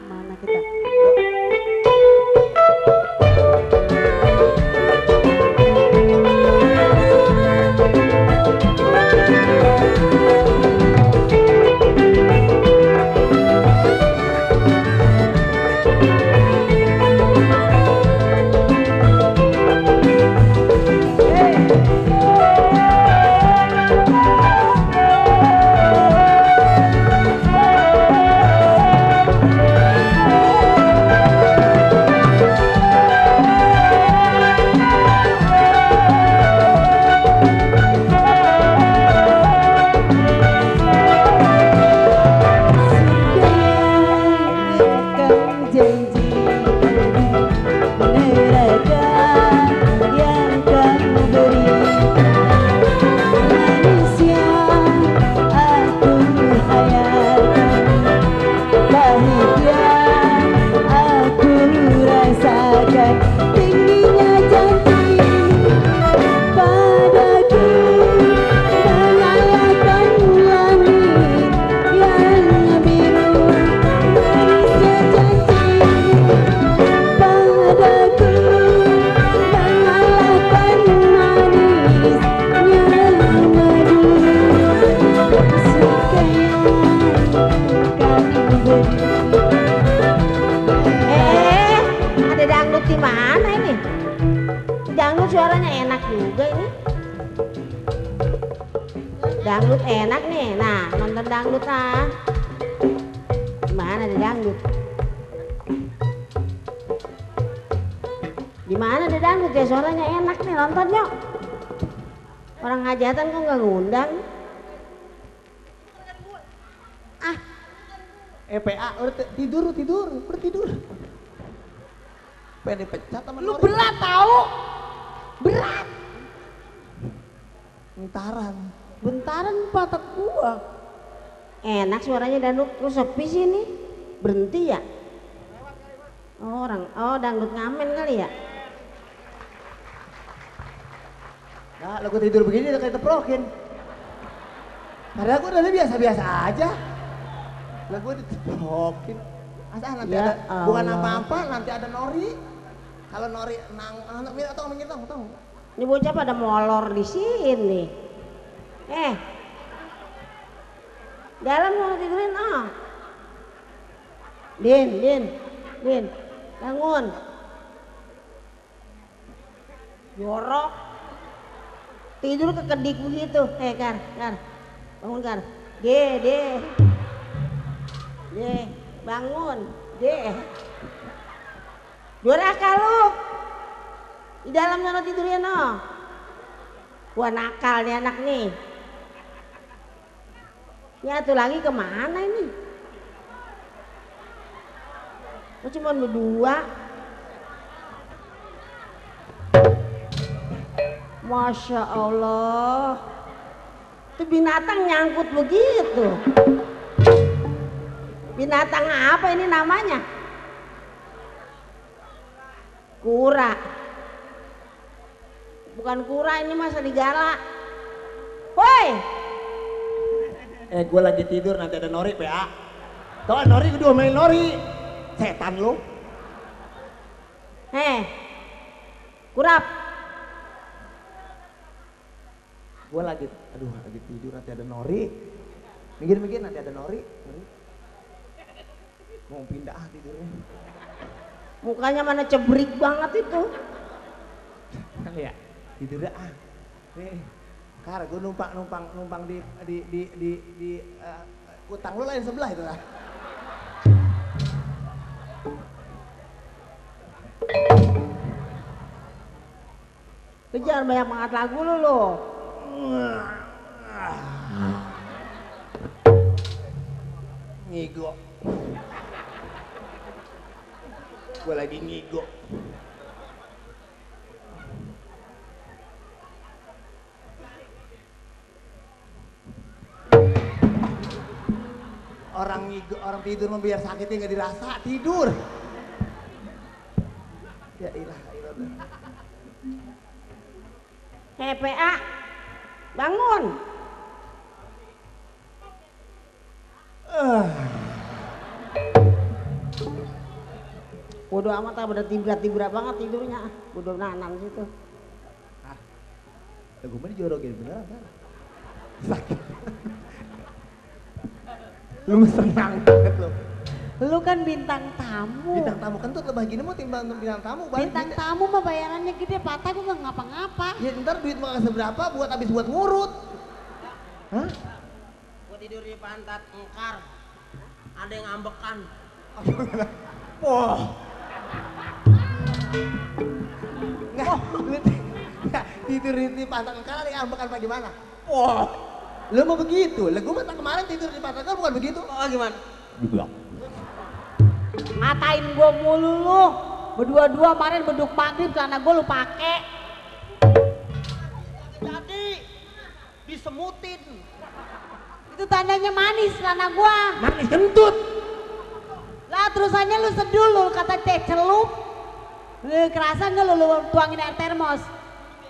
Mana kita? Suaranya enak juga ini. Dangdut enak nih. Nah, nonton dangdut ah. Gimana ada dangdut? Gimana ada dangdut ya, suaranya enak nih, nonton yuk. Orang hajatan kok nggak ngundang? Ah. EPA udah tidur. Pengen dipecat sama lu berat tahu? Berat. Bentaran patok gua. Enak suaranya dangdut, lu sepi sini. Berhenti ya? Dangdut ngamen kali ya? Nah, lagu tidur begini udah kayak teprokin. Padahal gua udah biasa-biasa aja. Lagu diteprokin. Masa nanti Ya ada, Allah. bukan apa-apa, nanti ada nori. Kalau nori atau tahu. Ini bocah pada molor di sini. Dalam mau tidurin ah. Din, bangun. Jorok. Tidur kekedik begitu. Kar, bangun Kar. De, bangun. Durhaka lu. Di dalam sana tidurnya no. Wah nakal nih anak nih. Ya tuh lagi kemana ini? Lu cuma berdua. Masya Allah. Itu binatang nyangkut begitu. Binatang apa ini namanya? Kura. Bukan kura, ini mah serigala. Woi. Gue lagi tidur nanti ada nori PA. Tau nori kedua main nori. Setan lu. Kurap. Gue lagi tidur nanti ada nori. Mikir nanti ada nori. Mau pindah tidurnya. Mukanya mana cebrik banget itu. Ya, tidurnya nih. Kar, gue numpang di utang lu lain sebelah itu lah. Lu jangan banyak banget lagu lu. Ngigo. Gue lagi ngigo. Orang tidur mah biar sakitnya nggak dirasa, tidur. Ya ilah. PA, bangun. Bodoh amat ah, udah tibra-tibra banget tidurnya. Bodoh nanan situ. Ah, lagu mana dijorokin beneran kan? Sakit. Lu senang banget lo. Lu kan bintang tamu. Bintang tamu kentut lebah gini mau timbang bintang tamu. Bintang tamu mah bayarannya gede, patah gua gak ngapa-ngapa. Ya ntar duit mau seberapa buat habis buat ngurut. Hah? Gua tidur di pantat engkar. Ada yang ambekan. Wah. Enggak, lu tidur di pantat engkar ada yang ambekan apa gimana? Wah. Lu mau begitu? Lah gua mah kemarin tidur di pantat engkar bukan begitu. Oh gimana? Dibilang. Ngatain gua mulu lu. Berdua-dua kemarin beduk maghrib karena gua lu pake. Jadi disemutin. Itu tandanya manis celana gua. Manis kentut. Lah terusannya lu seduh lu kata teh celup. Lu kerasa nggak lu tuangin air termos?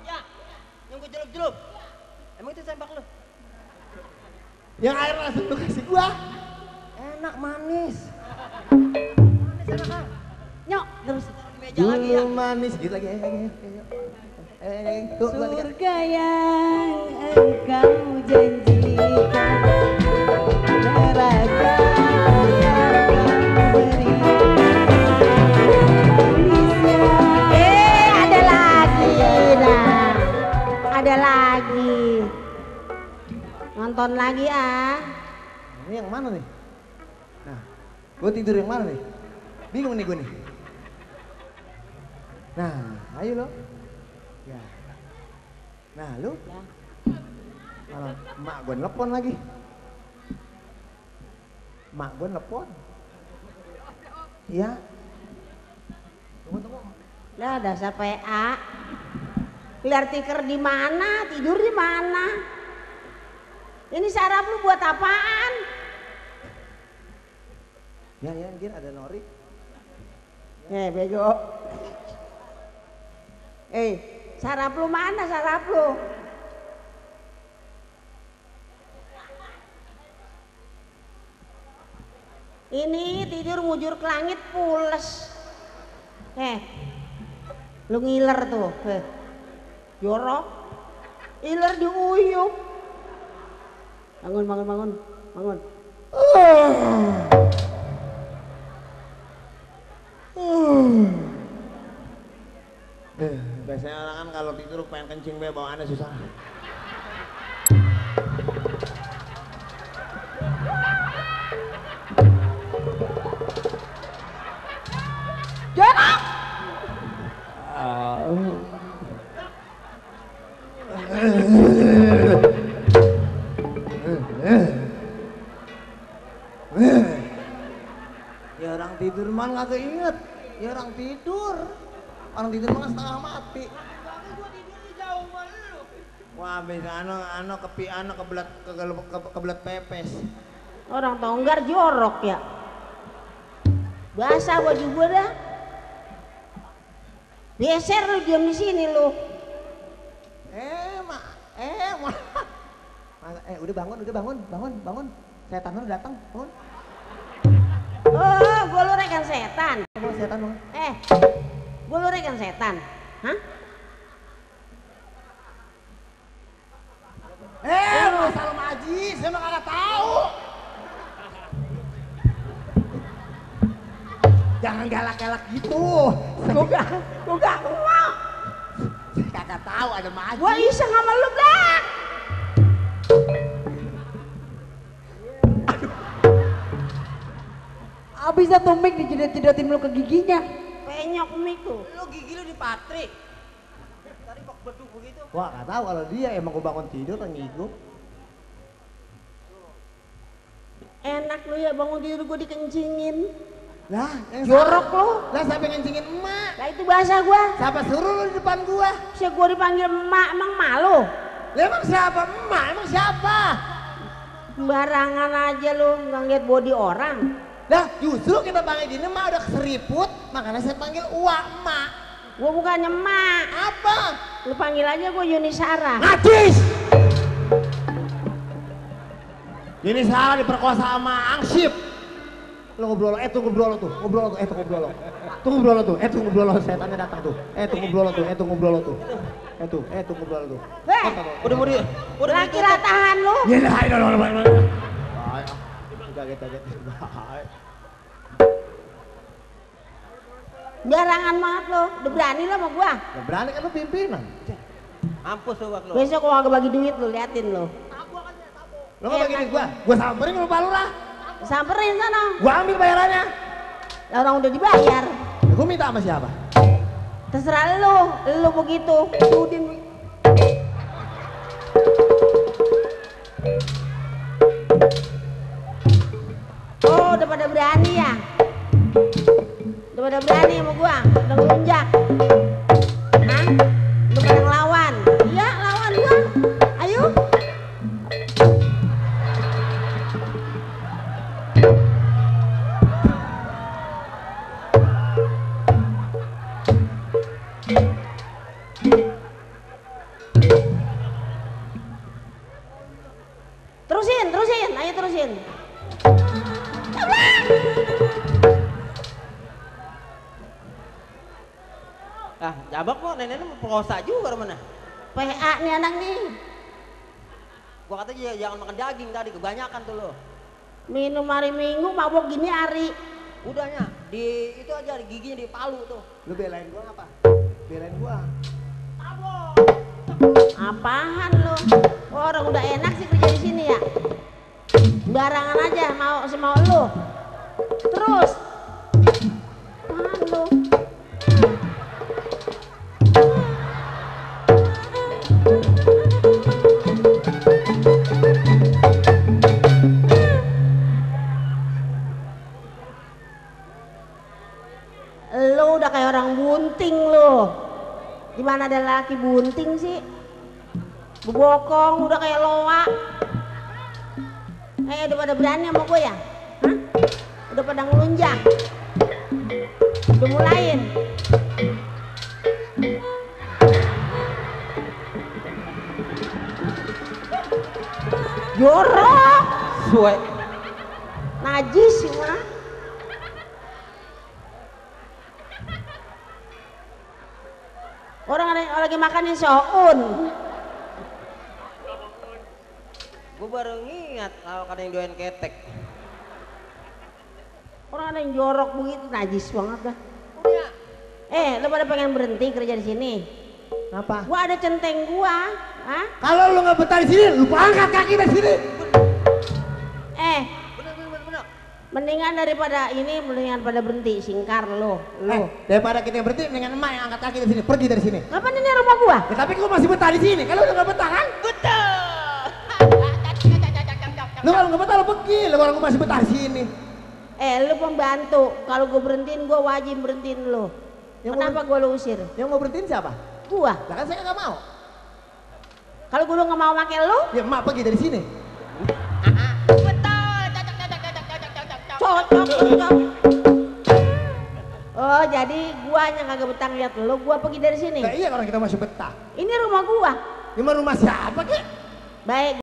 Ya, yang gua jelup-jelup. Emang itu sempak lu? Yang air langsung lu kasih gua. Enak manis. Manis enak ah. Nyok terus. Di meja lagi ya. Manis gitu lagi. Tuh, dua, tiga. Surga yang engkau janjikan, neraka yang kau beri. Ada lagi, nah, ada lagi. Nonton lagi ah. Ini yang mana nih? Nah, gue tidur yang mana nih? Bingung nih gue nih. Nah, ayo lo. Ya. Nah, lu. Ya. Malah emak gue nelpon lagi. Emak gue nelpon. Iya. Tunggu. Lah dasar PA. Keluar tiker di mana? Tidur di mana? Ini saraf lu buat apaan? Ya, dia ada Nori. Bego. Saraf lu mana saraf lu? Ini tidur ngujur ke langit pules. Lu ngiler tuh. Jorok. Iler diuyup. Bangun. Biasanya orang kan kalau tidur pengen kencing bawaannya susah. Jorok. Ya orang tidur mah nggak keinget. Ya orang tidur. Orang tidur mah setengah mati. Tapi gua tidurnya jauh sama lu. Wah, bisa kebelet pepes. Orang Tonggar jorok ya. Basah baju gua dah. Geser lu diam di sini lu. Udah bangun. Setan lu datang, bangun. Oh, gua lu rekan setan. Bangun setan bangun. Gua lu rekan setan. Hah? Masalah Maji, saya mah kagak tahu. Jangan galak-galak gitu. Gua gak mau. Saya kagak tahu ada Maji. Gua iseng sama lu, Blak. Abis satu mic dijedot-jedotin lu ke giginya. Penyok mic tuh. Lu gigi lu dipatrik. Tadi kok beduk begitu. Wah, gak tahu kalau dia emang gua bangun tidur ngiguk. Enak lu ya bangun tidur gua dikencingin. Lah, yang Jorok salah. lu. Lah siapa yang ngencingin emak? Lah itu bahasa gua. Siapa suruh lu di depan gua? Bisa gua dipanggil emak, emang malu. Lah emang siapa emak? Emang siapa? Sembarangan aja lu nggak lihat body orang. Lah justru kita panggil gini emak udah keseriput, makanya saya panggil uak emak. Gua bukannya emak. Apa? Lu panggil aja gua Yuni Sarah. Najis! Ini salah diperkosa sama angsip. Lo ngobrol lo, tunggu ngobrol lo tuh, ngobrol lo tuh, tunggu ngobrol lo. Tunggu ngobrol lo tuh, tunggu ngobrol lo, setannya datang tuh. Tunggu ngobrol lo tuh, tunggu ngobrol lo tuh. Tunggu ngobrol lo tuh. Udah mau di. Udah Laki ratahan lu. Ya dah, ayo lo. Kaget. Barangan banget lo. Udah berani lo sama gua. Ya berani kan lo pimpinan. Mampus lu bak lu. Besok gua kagak bagi duit lu, liatin lo. Lo nggak bagi duit gua samperin ke rumah lu lah. Samperin sana. Gua ambil bayarannya. Lah orang udah dibayar. Ya, gua minta sama siapa? Terserah lu begitu. Udin. Oh, udah pada berani ya? Udah pada berani sama gua, udah ngelunjak. Hah? Udah pada ngelawan. Iya, lawan gua. Ayo. Terusin, ayo terusin. Ah, jabak kok neneknya mau perkosa juga mana? PA nih anak nih. Gua kata jangan makan daging tadi, kebanyakan tuh lo. Minum hari Minggu, mabok gini hari. Udahnya, di itu aja giginya di palu tuh. Lu belain gua apa? Belain gua. Apaan lu? Orang udah enak sih kerja di sini ya. Barangan aja mau semau lu. Terus. Apaan lu? Lu udah kayak orang bunting lu. Gimana ada laki bunting sih? Bebokong udah kayak loa. Udah pada berani sama gue ya? Hah? Udah pada ngelunjak. Udah mulain. Jorok. Suwe. Najis semua. Orang lagi makanin soun. Gue baru ngingat kalau ada yang doain ketek. Orang ada yang jorok begitu, najis banget dah. Udah. Lu pada pengen berhenti kerja di sini? Kenapa? Gua ada centeng gua. Hah? Kalau lu nggak betah di sini, lu angkat kaki dari sini. Bener. Mendingan mendingan pada berhenti, singkar lu. Daripada kita yang berhenti, mendingan emak yang angkat kaki dari sini, pergi dari sini. Ngapain ini rumah gua? Ya, tapi gua masih betah di sini. Kalau lu nggak betah kan? Betul. Lu kalau nggak betah lu pergi. Lu kalau gua masih betah di sini. Lu pembantu. Kalau gua berhentiin, gua wajib berhentiin lu. Kenapa gua lu usir? Yang mau berhentiin siapa? Gua. Lah kan saya nggak mau. Kalau gua nggak mau pakai lu, Ya emak pergi dari sini. cocok. Oh, jadi gua yang kagak betah lihat lu, gua pergi dari sini. Nah, iya orang kita masih betah. Ini rumah gua. Ini mah rumah siapa kek? Baik.